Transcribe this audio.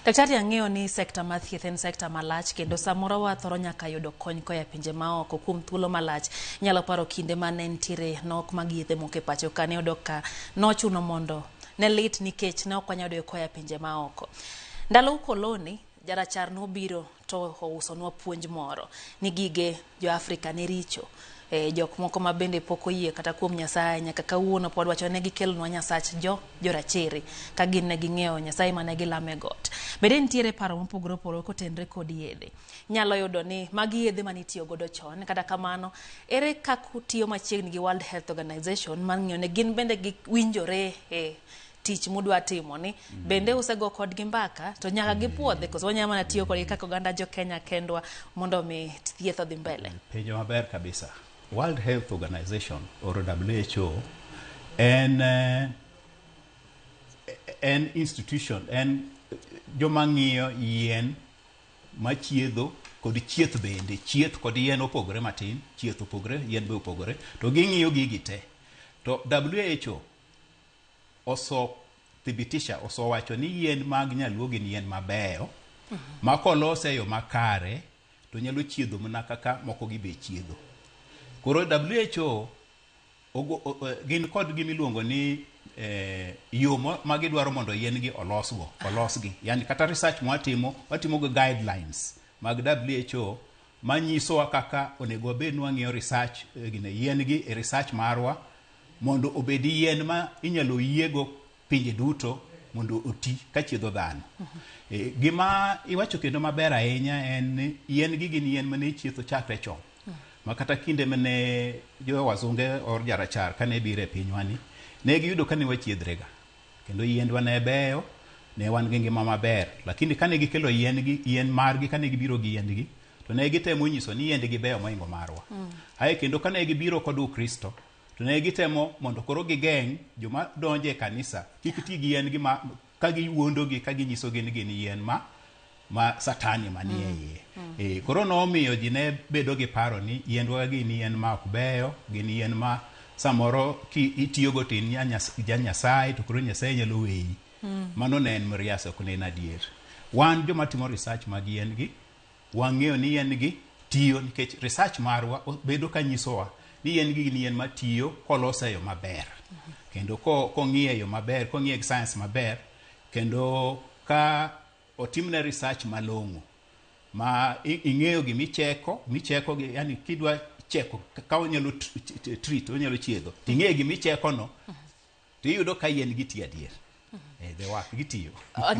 Daktari, ang'eyo ni sekta mar thieth en sekta malach kendo samoro wathoro nyaka yudo kony koa e pinje maoko kuom thuolo malach. Inyalo paro kinde mane nitiere nok mag yedhe moko e pacho ka, niyudo ka nochuno mondo ne lit nikech ne ok wanyal yudo koa e pinje maoko. Ndalo ukoloni, jarachar nobiro to ousonwa puonj moro ni gige jo Afrika ne richo. Jok moko ma bende pok oyie kata kuom Nyasaye nyaka kawuono pod wacho ne gikelonwa Nyasach jo jorachere ka gin ne ging'eyo Nyasaye mane gilamo e got. Bende nitiere paro mopogore opogore kotenre kod yedhe. Inyalo yudo ni magi yedhe mane itiyo godo chon, kata kamano ere kaka utiyo machiegni gi World Health Organization mar ng'iyo ni gin bende giwinjore e tich mudwa timo ni bende usego kodgi mbaka to nyaka gipuodhe koso wanyalo mana tiyo kodgi kaka oganda jo Kenya kendwa mondo mi thieth odhi mbele. Penjo maber kabisa. World Health Organization or WHO en en institution, en joma ng'iyo yien machiedho kod chieth bende. Chieth kod yien opogore matin, chieth opogore, yien be opogore, to ging'iyo gigi te. To WHO oso thibitisha, osewacho ni yien mag nyaluo gin yien mabeyo ma kolose e yo makare to nyalo chiedho mana kaka moko gi be chiedho. Koro WHO gin kod gima iluongo ni yo ma gidwaro mondo yien gi olosgo, olosgi. Yani kata research mwatimo, watimo gi guidelines mag WHO manyisowa kaka onego wabed ni wang'iyo research gine yien gi e research marwa mondo obed yien ma inyalo yiego pinje duto mondo oti kachiedho dhano. Gima iwacho kendo maber ahinya en ni yien gi gin yien mane ichietho chakre chon. Ma kata kinde mane jo wazunge or jarachar kane biro e pinywa ni, ne giyudo ka ne wachiedhrega. Kendo yiendwa ne beyo, ne wan gi ngima maber. Lakini kane gikelo yien gi, yien margi, kane gibiro gi yiendgi, to ne gitemo nyiso ni yiendgi beyo mohingo marwa. Ae kendo kane gibiro kod Ukristo, to ne gitemo mondo koro gigeng' joma donjo e kanisa kik ti gi yien gi ma ka giwuondogi ka ginyisogi ni gin yien ma satani manie iye. Koro nomiyo ji ne bedo gi paro ni yiendwa gin yien ma ok beyo, gin yien ma samoro ki itiyogo to in ja Nyasaye to koro Nyasaye nyalo weyi. Mano ne en mriaso, ok ne en adier. Wan joma timo research mag yien gi, wang'eyo ni yien gi tiyo nikech research marwa bedo ka nyisowa ni yien gi gin yien matiyo kolose e yo maber. Kendo kong'iye e yo maber, kong'iye gi science maber, kendo ka otimne research malong'o ma ing'eyo gimicheko, micheko gi, yani kidwa cheko ka onyalo treat, onyalo chiedho, ting'eyo gimicheko no, tiyudo ka yien gi tiyo adier. They work, gitiyo. Ang'eyo.